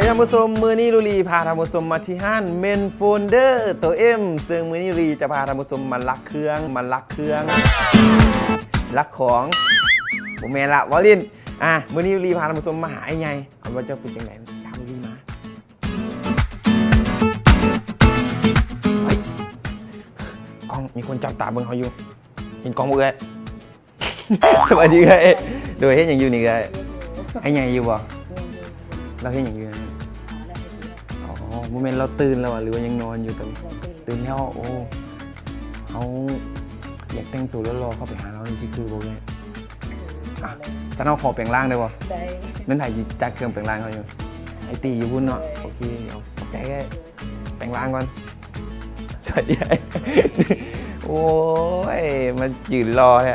ທ່ານຜູ້ຊົມ, ມື້ນີ້ລູລີພາທ່ານຜູ້ຊົມມາທີ່ຮ້ານ Menfolder ໂຕ M ເຊິ່ງມື້ນີ້ລູລີຈະພາທ່ານຜູ້ຊົມມາລັກເຄື່ອງ, ມາລັກເຄື່ອງ, ລັກຂອງ, ບໍ່ແມ່ນລະ, ເວົ້າຫຼິ້ນ. ອ່າ ມື້ນີ້ລູລີພາທ່ານຜູ້ຊົມມາຫາອ້າຍໃຫຍ່. ເອົາ ວ່າເຈົ້າເປັນຈັ່ງໃດ? ຕາມລູລີມາ. ເຮີ້ຍ ກ້ອງ, ມີຄົນຈັບຕາເບິ່ງເຮົາຢູ່. ເຫັນກ້ອງບໍ່ເອື້ອຍ? ສະບາຍດີເອື້ອຍ. ໂດຍ ເຮັດຫຍັງຢູ່ນີ້ເອື້ອຍ? ໃຫ້ໃຫຍ່ຢູ່ບໍ່? ລາວເຮັດຫຍັງຢູ່ນັ້ນ? ອໍ ບໍ່ແມ່ນລາວຕື່ນແລ້ວຫວາ ຫຼືວ່າຍັງນອນຢູ່ຕອນນີ້? ຕື່ນແລ້ວ. ໂອ້ ເຮົາຢາກແຕ່ງໂຕຫຼໍ່ໆ ເຂົ້າໄປຫາລາວນີ້ ຊິຄືບໍ່ເອື້ອຍ? ອ່ະ ຊັ້ນເຮົາຂໍແປງຮ່າງໄດ້ບໍ່? ໄດ້. ແມ່ນໃຜຊິຈັດເຄື່ອງແປງຮ່າງເຮົາຢູ່? ໄອ້ຕີຢູ່ພຸ້ນເນາະ. ໂອເຄ ເອົາ ຂອບໃຈເອື້ອຍ. ແປງຮ່າງກ່ອນ. ສວຍໃຫຍ່. ໂອ້ຍ ມາຢືນຫຼໍ່ແທ້.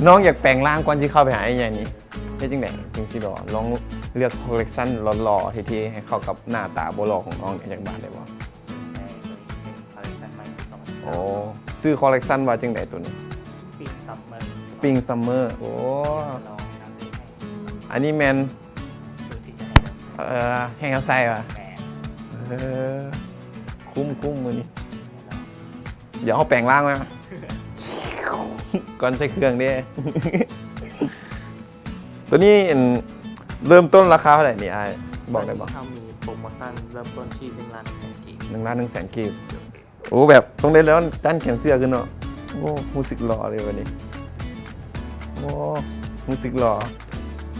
ນ້ອງຢາກແປງຮ່າງກ່ອນຊິເຂົ້າໄປຫາອ້າຍໃຫຍ່ນີ້ ເຮັດຈັ່ງໃດຈຶ່ງຊິຫຼໍ່? ລອງເລືອກຄໍເລັກຊັນຫຼໍ່ໆ ເທ່ໆ ໃຫ້ເຂົ້າກັບໜ້າຕາບໍ່ຫຼໍ່ຂອງນ້ອງຈັກບາດໄດ້ບໍ່? ໂອ້ ຊື່ຄໍເລັກຊັນວ່າຈັ່ງໃດໂຕນີ້? Spring Summer. Spring Summer. ໂອ້ ອັນນີ້ແມ່ນ ເອີ ໃຫ້ເຮົາໃສ່ຫວາ? ເອີ ຄຸ້ມໆ ມື້ນີ້. ດຽວເຮົາແປງຮ່າງໄວ້ ກ່ອນໃສ່ເຄື່ອງເດ້. ໂຕນີ້ ອັນ ເລີ່ມຕົ້ນລາຄາເທົ່າໃດນີ້ອ້າຍ ບອກໄດ້ບໍ່? ຕອນນີ້ເຮົາມີໂປຣໂມຊັນເລີ່ມຕົ້ນທີ່ໜຶ່ງລ້ານໜຶ່ງແສນກີບ. ໜຶ່ງລ້ານໜຶ່ງແສນກີບ. ໂອ້ ແບບຕ້ອງໄດ້ແລ້ວ ຈັນແຂນເສື້ອຂຶ້ນເນາະ. ໂອ້ ຮູ້ສຶກຫຼໍ່ເລີຍບັດນີ້. ໂອ້ ຮູ້ສຶກຫຼໍ່.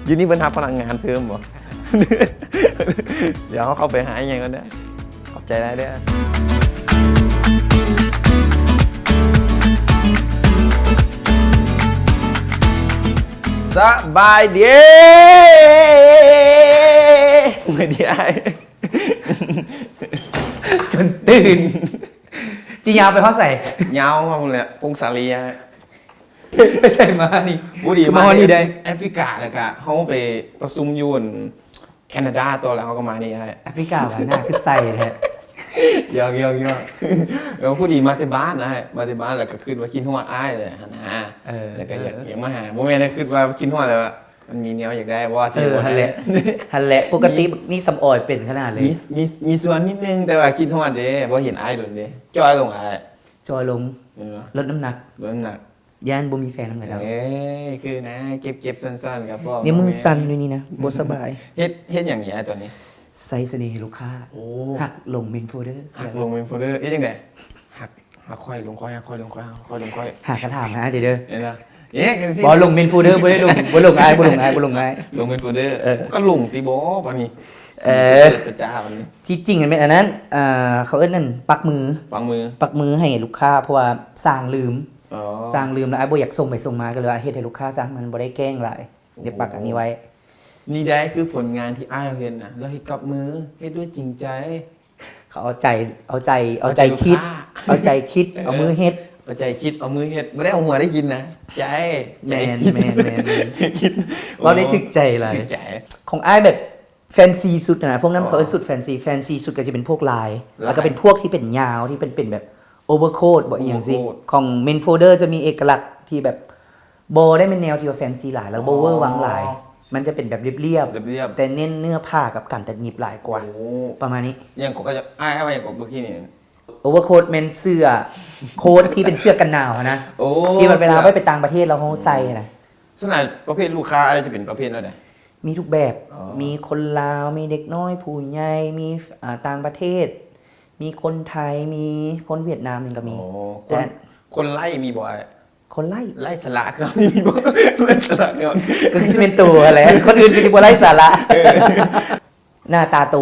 ຢູ່ນີ້ເພິ່ນຮັບພະນັກງານເພີ່ມບໍ່? ດຽວເຮົາເຂົ້າໄປຫາອີ່ຫຍັງກ່ອນເດີ. ຂອບໃຈຫຼາຍເດີ. ສະບາຍດີ. ມື້ດີອ້າຍ. ຈົນຕື່ນ. ຈິຍາວໄປຮອດໃສ? ຍາວມາພຸ້ນແຫຼະ ກົງສາລີ. ໄປໃສມານີ້? ຜູ້ດີ ຄືມາຮອດນີ້ໄດ້ ແອຟຣິກາ ແລ້ວກະເຮົາໄປປະຊຸມຢູ່ ອັນ ແຄນາດາຕໍ່ ແລ້ວເຮົາກໍມານີ້. ແອຟຣິກາຫວາ? ໜ້າຄືໃສແທ້. ຢອກໆໆ. ເອີ ຜູ້ດີມາແຕ່ບ້ານອ້າຍ ມາແຕ່ບ້ານ ແລ້ວກໍຄິດວ່າຄິດຮອດອ້າຍແຫຼະຫັ້ນນະ. ເອີ ແລ້ວກໍຢາກ ເອີ ຢາກມາຫາ. ບໍ່ແມ່ນ ຄິດວ່າຄິດຮອດແລ້ວ ມັນມີແນວຢາກໄດ້ບໍ່? ເອີ ຫັ້ນແຫຼະ ຫັ້ນແຫຼະ. ປົກກະຕິນີ້ສຳອອຍເປັນຂະໜາດເລີຍ. ມີ ມີ ມີສ່ວນນິດໜຶ່ງ ແຕ່ວ່າຄິດຮອດເດ້ ບໍ່ເຫັນອ້າຍດົນເດ້. ຈ່ອຍລົງອ້າຍ. ຈ່ອຍລົງ. ເອີ ລົດນ້ຳໜັກ. ລົດນ້ຳໜັກ. ຢ້ານບໍ່ມີແຟນນຳກັນ. ເອີຍ ຄືນະ ເກັບໆ ຊ້ອນໆ ກັບພໍ່ ນີ້ມືສັ່ນຢູ່ນີ້ນະ ບໍ່ສະບາຍ. ເຮັດ ເຮັດຫຍັງນີ້ອ້າຍຕອນນີ້? ໃສ່ສະເໜ່ໃຫ້ລູກຄ້າ. ໂອ້ ຮັກຫຼົງ Menfolder. ຮັກຫຼົງ Menfolder ເຮັດຈັ່ງໃດ? ຮັກ ຮັກຂ້ອຍຫຼົງຂ້ອຍ ຮັກຂ້ອຍຫຼົງຂ້ອຍ ຮັກຂ້ອຍຫຼົງຂ້ອຍ. ຫາກະຖາມຫາເດີ. ເຫັນບໍ່? ເອີ ບໍ່ຫຼົງ Menfolder ບໍ່ໄດ້ຫຼົງ ບໍ່ຫຼົງອ້າຍ ບໍ່ຫຼົງອ້າຍ ບໍ່ຫຼົງອ້າຍ. ຫຼົງ Menfolder. ເອີ ກໍຫຼົງຕິບໍ່ບັດນີ້. ເອີ ທີ່ຈິງມັນແມ່ນອັນນັ້ນ ເຂົາເອີ້ນອັນ ປັກມື ປັກມື ປັກມືໃຫ້ລູກຄ້າ ເພາະວ່າຊ່າງລືມ. ອໍ ຊ່າງລືມ ແລ້ວອ້າຍບໍ່ຢາກສົ່ງໄປສົ່ງມາ ກໍເລີຍວ່າເຮັດໃຫ້ລູກຄ້າຊະ ມັນບໍ່ໄດ້ແກ້ງຫຼາຍ. ໂອ້ ເຮັດປັກອັນນີ້ໄວ້. ນີ້ໄດ໋ຄືຜົນງານທີ່ອ້າຍເຮົາເຮັດນະ ລາວເຮັດກັບມື ເຮັດດ້ວຍຈິງໃຈ. ເຂົາເອົາໃຈ ເອົາໃຈ ເອົາໃຈຄິດ ເອົາໃຈຄິດ ເອົາໃຈຄິດ ເອົາມືເຮັດ. ເອີ ເອົາໃຈຄິດ ເອົາມືເຮັດ ບໍ່ໄດ້ເອົາຫົວໄດ້ຄິດນະ ໃຈ. ແມ່ນ ແມ່ນ ແມ່ນ ຄິດ. ເວົ້າໄດ້ຖືກໃຈຫຼາຍ ຖືກໃຈ. ຂອງອ້າຍແບບ ແຟນຊີສຸດຫັ້ນນະ ພວກນັ້ນເຂົາເອີ້ນຊຸດແຟນຊີ ອໍ ແຟນຊີສຸດກໍຈະເປັນພວກລາຍ ລາຍ ແລ້ວກໍເປັນພວກທີ່ເປັນຍາວ ທີ່ເປັນ ເປັນແບບ overcoat ບໍ່ ອີ່ຫຍັງຊີ້. Overcoat. ຂອງ Menfolder ຈະມີເອກະລັກທີ່ແບບ ບໍ່ໄດ້ແມ່ນແນວທີ່ວ່າແຟນຊີຫຼາຍ ແລ້ວບໍ່ເວີວັງຫຼາຍ. ອໍ ມັນຈະເປັນແບບລຽບໆ ລຽບໆ ແຕ່ເນັ້ນເນື້ອຜ້າກັບການຕັດຫຍິບຫຼາຍກວ່າ. ໂອ້ ປະມານນີ້. ຫຍັງກໍ ອ້າຍວ່າຫຍັງກໍເມື່ອກີ້ນີ້? Overcoat ແມ່ນເສື້ອໂຄດທີ່ເປັນເສື້ອກັນໜາວຫັ້ນນະ. ໂອ້ ທີ່ວ່າເວລາໄວ້ໄປຕ່າງປະເທດແລ້ວເຮົາໃສ່ນະ. ສ່ວນຫຼາຍປະເພດລູກຄ້າອາດຈະເປັນປະເພດແນວໃດ? ມີທຸກແບບ. ອໍ ມີຄົນລາວ ມີເດັກນ້ອຍ ຜູ້ໃຫຍ່ ມີ ອ່າ ຕ່າງປະເທດ ມີຄົນໄທ ມີຄົນຫວຽດນາມ ຫຍັງກໍມີ. ອໍ ຄົນ ແຕ່ ຄົນໄລ້ມີບໍ່ອ້າຍ? ຄົນໄລ້ ໄລ້ສາລະກໍມີບໍ່? ໄລ້ສາລະກໍ ກໍຄືຊິແມ່ນໂຕຫັ້ນແຫຼະ ຄົນອື່ນກໍຊິບໍ່ໄລ້ສາລະ. ເອີ ໜ້າຕາໂຕ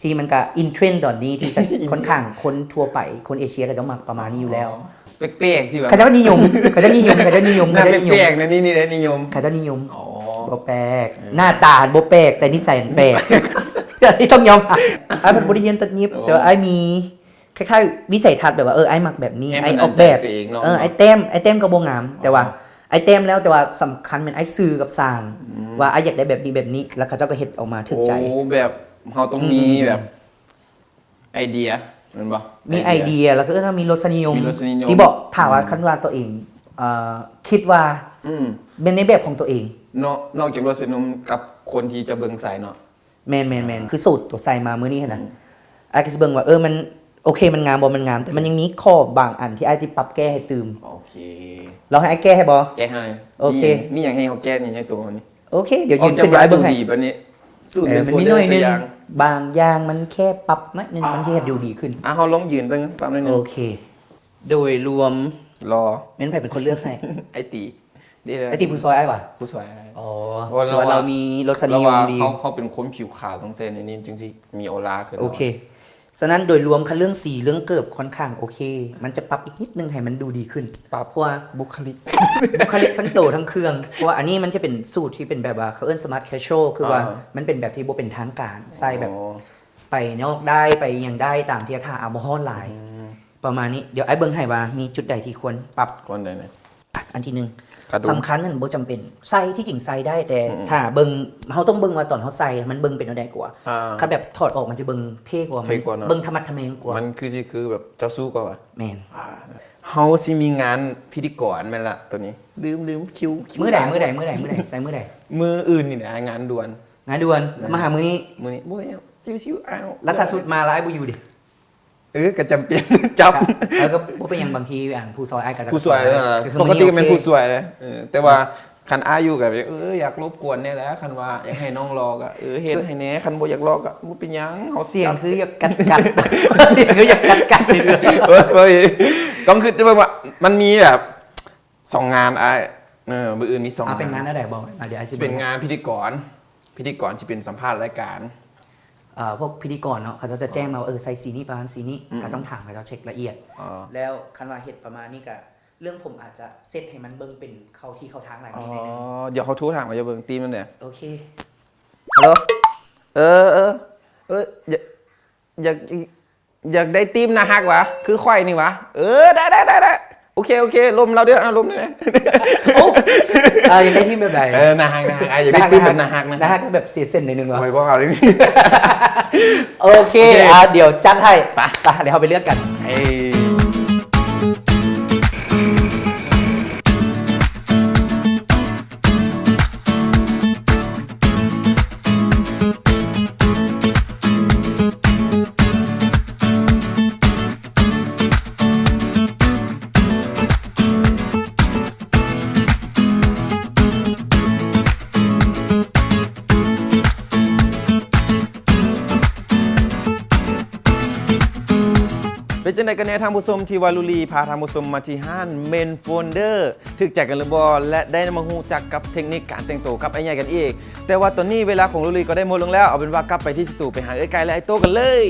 ທີ່ມັນກະ in trend ຕອນນີ້ ທີ່ in trend ຄ່ອນຂ້າງຄົນທົ່ວໄປ ຄົນເອເຊຍເຂົາເຈົ້າມັກປະມານນີ້ຢູ່ແລ້ວ. ອໍ ແປກໆ ທີ່ແບບ ເຂົາເຈົ້ານິຍົມ ເຂົາເຈົ້ານິຍົມ ເຂົາເຈົ້ານິຍົມ ໜ້າແປກໆ ແນວນີ້ນີ້ແຫຼະນິຍົມ ເຂົາເຈົ້ານິຍົມ. ອໍ ບໍ່ແປກ. ເອີ ໜ້າຕາບໍ່ແປກ ແຕ່ນິໄສມັນແປກ. ອັນນີ້ຕ້ອງຍອມຮັບ. ອ້າຍເພິ່ນບໍ່ໄດ້ຮຽນຕັດຫຍິບ ອໍ ແຕ່ວ່າອ້າຍມີ ຄ້າຍໆ ວິໄສທັດ ແບບວ່າ ເອີ ອ້າຍມັກແບບນີ້ ໃຫ້ ອ້າຍອອກແບບ ໃຫ້ມັນໃນໃຈຕົວເອງເນາະ. ເອີ ອ້າຍແຕ້ມ ອ້າຍແຕ້ມກໍບໍ່ງາມ ອໍ ແຕ່ວ່າອ້າຍແຕ້ມແລ້ວ ແຕ່ວ່າສຳຄັນແມ່ນອ້າຍສື່ກັບຊ່າງ ອືມ ວ່າອ້າຍຢາກໄດ້ແບບນີ້ ແບບນີ້ ແລ້ວເຂົາເຈົ້າກໍເຮັດອອກມາຖືກໃຈ. ໂອ້ ແບບເຮົາຕ້ອງມີ ອືມ ແບບໄອເດຍ ແມ່ນບໍ່? ມີໄອເດຍ ໄອເດຍ ແລ້ວກໍເອີ້ນວ່າມີລົດສະນິຍົມ ມີລົດສະນິຍົມ ທີ່ບອກ ຖ້າວ່າ ອືມ ຄັນວ່າຕົວເອງ ເອີ ຄິດວ່າ ອືມ ແມ່ນໃນແບບຂອງຕົວເອງ ເນາະ ນອກຈາກລົດສະນິຍົມກັບຄົນທີ່ຈະເບິ່ງໃສ່ເນາະ. ແມ່ນໆໆ ຄືສູດຕົວໃສ່ມາມື້ນີ້ຫັ້ນນະ ອ້າຍກໍຊິເບິ່ງວ່າ ເອີ ມັນໂອເຄ ມັນງາມບໍ່ ມັນງາມ ແຕ່ມັນຍັງມີຂໍ້ບາງອັນທີ່ອ້າຍຊິປັບແກ້ໃຫ້ຕື່ມ. ໂອເຄ ລອງໃຫ້ອ້າຍແກ້ໃຫ້ບໍ່? ແກ້ໃຫ້. ໂອເຄ ມີຫຍັງ ມີຫຍັງໃຫ້ເຮົາແກ້ນີ້ໃນຕົວເຮົານີ້? ໂອເຄ ດຽວຢືນຂຶ້ນ ດຽວອ້າຍເບິ່ງໃຫ້. ບັດນີ້ ສູດເປັນໂຟນເດີ ເອີ ມັນມີໜ້ອຍໜຶ່ງ ບາງຢ່າງມັນແຄ່ປັບໜ້ອຍໜຶ່ງ ມັນເຮັດດູດີຂຶ້ນ. ອ່າ ເຮົາລອງຢືນເບິ່ງ ປັບໜ້ອຍໜຶ່ງ. ໂອເຄ ໂດຍລວມ ຫຼໍ່ ແມ່ນໃຜເປັນຄົນເລືອກໃຫ້? ອ້າຍຕີ. ເດ້ ອ້າຍຕີຜູ້ຊ່ອຍອ້າຍຫວາ? ຜູ້ຊ່ອຍອ້າຍ. ອໍ ເພາະວ່າ ເພາະວ່າລາວມີລົດສະນິຍົມດີ. ເຮົາ ເຮົາເປັນຄົນຜິວຂາວ ຕ້ອງໃສ່ແນວນີ້ຈຶ່ງຊິມີອອລາຂຶ້ນ. ໂອເຄ ສະນັ້ນໂດຍລວມ ຄັນເລື່ອງສີເລື່ອງເກີບຄ່ອນຂ້າງໂອເຄ ມັນຈະປັບອີກນິດໜຶ່ງໃຫ້ມັນດູດີຂຶ້ນ. ປັບ ເພາະວ່າບຸກຄະລິກ ບຸກຄະລິກທັງໂຕທັງເຄື່ອງ. ເພາະວ່າອັນນີ້ມັນຈະເປັນສູດທີ່ເປັນແບບວ່າ ເຂົາເອີ້ນ ສະມາດແຄຊວລ ຄືວ່າ ອ່າ ມັນເປັນແບບທີ່ບໍ່ເປັນທາງການ ໃສ່ແບບ ອໍ ໄປນອກໄດ້ ໄປຫຍັງໄດ້ຕາມທີ່ຖ້າອາບໍ່ຮ້ອນຫຼາຍ. ອືມ ປະມານນີ້. ດຽວອ້າຍເບິ່ງໃຫ້ວ່າມີຈຸດໃດທີ່ຄວນປັບ. ຄວນໃດນະ? ອັນທີໜຶ່ງ ສຳຄັນນັ້ນບໍ່ຈຳເປັນໃສ່ ທີ່ຈິງໃສ່ໄດ້ ແຕ່ ອືມ ຖ້າເບິ່ງ ເຮົາຕ້ອງເບິ່ງວ່າຕອນເຮົາໃສ່ມັນເບິ່ງເປັນແນວໃດກວ່າ. ອ່າ ຄັນແບບຖອດອອກມັນຈະເບິ່ງເທ່ກວ່າ ເທ່ກວ່າເນາະ ມັນເບິ່ງທຳມັດທະແມງກວ່າ. ມັນຄືຊິຄືແບບເຈົ້າຊູ້ກວ່າຫວາ? ແມ່ນ. ອ່າ ເຮົາຊິມີງານພິທີກອນແມ່ນລະ ໂຕນີ້ ລືມໆ ຄິວ ຄິວ ມື້ໃດ ມື້ໃດ ມື້ໃດ ມື້ໃດ ໃສ່ມື້ໃດ? ມື້ອື່ນນີ້ແຫຼະ ງານດ່ວນ. ງານດ່ວນ ແມ່ນ. ມາຫາມື້ນີ້ ມື້ນີ້ ບໍ່ ຊິວໆ ອ້າວ ແລ້ວຖ້າຊຸດມາແລ້ວອ້າຍບໍ່ຢູ່ເດ? ເອີ ກໍຈຳເປັນ ຈັບ ເອີ ກໍບໍ່ເປັນຫຍັງ ບາງທີອັນຜູ້ຊ່ອຍອ້າຍກໍ ຜູ້ຊ່ວຍ ກໍຄື ປົກກະຕິກໍແມ່ນຜູ້ຊ່ວຍເດ້. ເອີ ແຕ່ວ່າຄັນອ້າຍຢູ່ກໍ ເອີ ຢາກລົບກວນແດ່ແຫຼະ ຄັນວ່າຢາກໃຫ້ນ້ອງຫຼໍ່ກໍ ເອີ ເຮັດໃຫ້ແດ່ ຄັນບໍ່ຢາກຫຼໍ່ກໍບໍ່ເປັນຫຍັງ ເຮົາ ສຽງຄືຢາກກັດໆ ສຽງຄືຢາກກັດໆ ເອີ ຕ້ອງຄິດແຕ່ວ່າມັນມີແບບສອງງານອ້າຍ. ເອີ ມື້ອື່ນມີສອງງານ. ເປັນງານແນວໃດ? ບອກ ດຽວອ້າຍຊິ ຊິເປັນງານພິທີກອນ ພິທີກອນຊິເປັນສຳພາດລາຍການ. ເອີ ພວກພິທີກອນເນາະ ເຂົາເຈົ້າຈະແຈ້ງມາວ່າ ເອີ ໃສ່ສີນີ້ ປະມານສີນີ້ ອືມ ກໍຕ້ອງຖາມເຂົາເຈົ້າ ເຊັກລະອຽດ. ອໍ ແລ້ວຄັນວ່າເຮັດປະມານນີ້ກໍ ເລື່ອງຜົມອາດຈະເຊັດໃຫ້ມັນເບິ່ງເປັນເຂົ້າທີ່ເຂົ້າທາງຫຼາຍກວ່ານີ້ໜ້ອຍໜຶ່ງ. ອໍ ດຽວເຮົາໂທຖາມເຂົາເຈົ້າເບິ່ງ ຕີມນຳແດ່. ໂອເຄ ຮັລໂຫຼ ເອີ ເອີ ເອີ ຢາກ ຢາກ ຢາກໄດ້ຕີມໜ້າຮັກຫວາ ຄືຂ້ອຍນີ້ຫວາ? ເອີ ໄດ້ໆໆໆ ໂອເຄ ໂອເຄ ລົມລາວເດີ້ ອາ ລົມແດ່. ໂອ້ ອາ ຢາກໄດ້ທີມແບບໃດ? ເອີ ໜ້າຮັກ ໜ້າຮັກ ອາ ຢາກໄດ້ທີມແບບໜ້າຮັກນະ. ໜ້າຮັກແບບເສຍເສັ້ນໜ້ອຍໜຶ່ງຫວາ? ໂອ້ຍ ບໍ່ເອົາເລີຍ. ໂອເຄ ໂອເຄ ອາ ດຽວຈັດໃຫ້. ໄປ ໄປ ດຽວເຮົາໄປເລືອກກັນ. ເອີ. ເປັນຈັ່ງໃດກັນແດ່ທ່ານຜູ້ຊົມ ທີ່ວ່າລູລີພາທ່ານຜູ້ຊົມມາທີ່ຮ້ານ Menfolder ຖືກໃຈກັນຫຼືບໍ່ ແລະ ໄດ້ມາຮູ້ຈັກກັບເທັກນິກການແຕ່ງໂຕກັບອ້າຍໃຫຍ່ກັນອີກ. ແຕ່ວ່າຕອນນີ້ເວລາຂອງລູລີກໍໄດ້ໝົດລົງແລ້ວ, ເອົາເປັນວ່າກັບໄປທີ່ສະຕູໄປຫາເອື້ອຍໄກ່ ແລະ ອ້າຍໂຕ້ກັນເລີຍ.